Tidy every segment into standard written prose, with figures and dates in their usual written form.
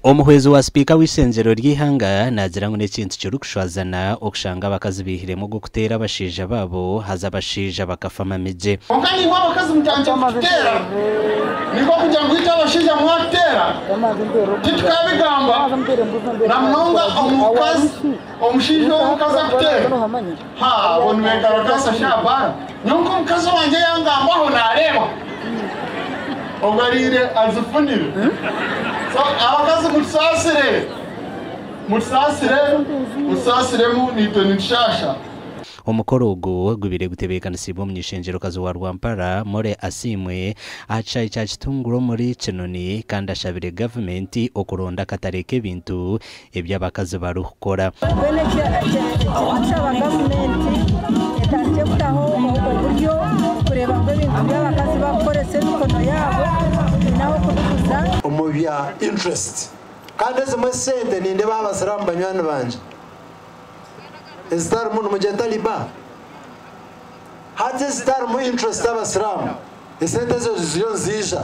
Omuhwezi wa sipiika w'eishengyero ry'eihanga naagira ngu n'ekintu kirikushwazana okushanga abakazi baihiremu ogw'okuteera abashaija baabo haza abashaija bakafa mamigye. Kwonka naimwe abakazi mutandikye kututeera, nikwo kugira ngu itwe abashaija mwatuteera titukabigamba, na munonga omukazi omushaija ou omukazi akuteera, haa abo nibegaragaza sha baara. Nyowe nk'omukazi owangye yangambaho naareeba obwo ariire azifunire. So abakazi mutusaasire, mutusaasire, mutusaasiremu naitwe nitushaasha. Omukoro ogu gubaire gutebeekanisiibwe omuny'eishengyerokazi wa Rwampara, Morey Asiimwe aha kishaayi kya Kitungura omuri Kinoni kandi ashabire gavumenti okuronda akatare k'ebintu ebi abakazi barikukora. Mbwenu ekindikushaba gavumenti etandikye kutaho oburyo kureeba ngu ebintu by'abakazi bakukoresa emikono yaabo biine ah'okubiguza. Omu bya interest kandi ezimwe esente nindeeba aha basiraamu banywani bangye ezitarimu nimugyeta riba hati ezitarimu interest abasiraamu Esente ezo ziriyo niziija.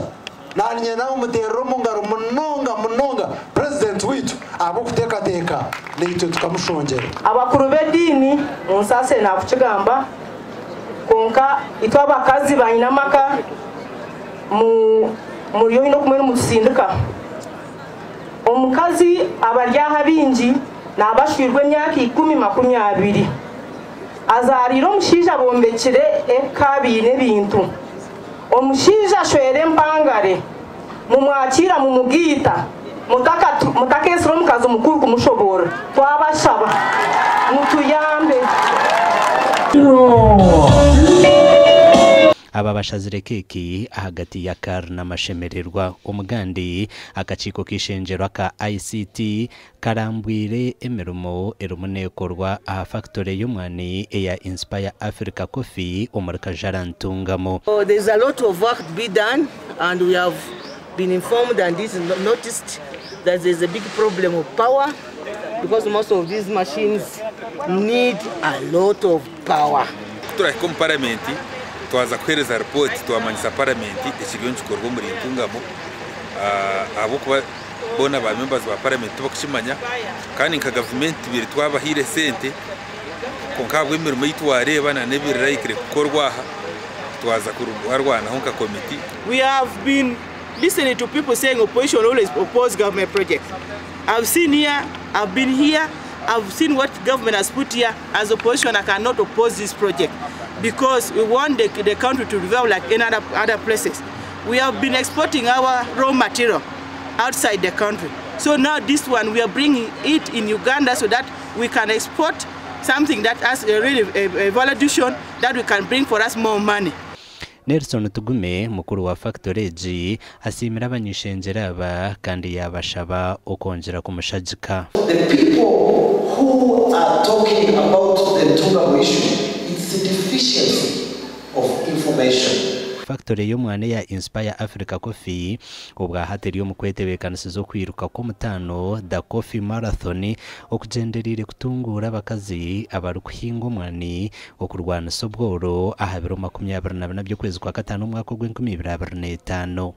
Naanye ngu muteerere omu ngaro munonga munonga Purezidenti waitu ahabw'okuteekateeka naitwe tukamushongyera. Abakuru b'ediini munsaasire naakukigamba, kwonka itwe abakazi banyina amaka muri oine okumwe nimutusindika. Omukazi abari aha baingi naaba ashwirwe emyaka ikumi 20. Azaariire omushaija abombekire eka baine ebintu. Omushaija ashwera empangare. Mumwakiira mumugaita. Mutakeetsire omukazi mukuru kumushoboorora. Twabashaba mutuyambe. Aba bashazire keeki ahagati y'akaari n'amashemererwa. Omugandi, akakiiko k'eishengyero aka ICT Karambwire emirimo erimu nekorwa aha fakitore y'omwani eya Inspire Africa Coffee omuri Kajara Ntungamo. There is a lot of work to be done and we have been informed and this noticed that there is a big problem of power because most of these machines need a lot of power. Ku turahika omu paramenti twaza kuheereza ripooti twamanyisa paramenti ekiriyo nikikorwa omuri Ntungamo ahabw'okuba boona ba members ba parliament tibakukimanya kandi nka gavumenti tubaire twabahaire sente kwonka ahabw'emirimo ei twareeba na n'ebiri likely kukorwa aha twaza kubarwanaho nka committee. We have been listening to people saying opposition always oppose government projects. I've seen here, I've been here, I've seen what government has put here. As opposition, I cannot oppose this project because we want the, the country to develop like in other, other places. We have been exporting our raw material outside the country. So now this one, we are bringing it in Uganda so that we can export something that has a really a, a value addition that we can bring for us more money. Nelson Tugume, mukuru wa fakitore egi asiimire abany'eishengyero aba kandi yaabashaba okwongyera kumushagika. The people who are talking about the Ntungamo issue, it's the deficiency of information. Fakitore y'omwana eya Inspire Africa Coffee obwa hati eri omu kwetebeekanisiza okwiruka kw'omutaano, The Coffee Marathon, okugyendereire kutunguura abakazi abarikuhinga omwani okurwanisa obworo aha biro 24 by'okwezi kwa kataano omwaka ogw'enkumi ibiri abiri n'etaano.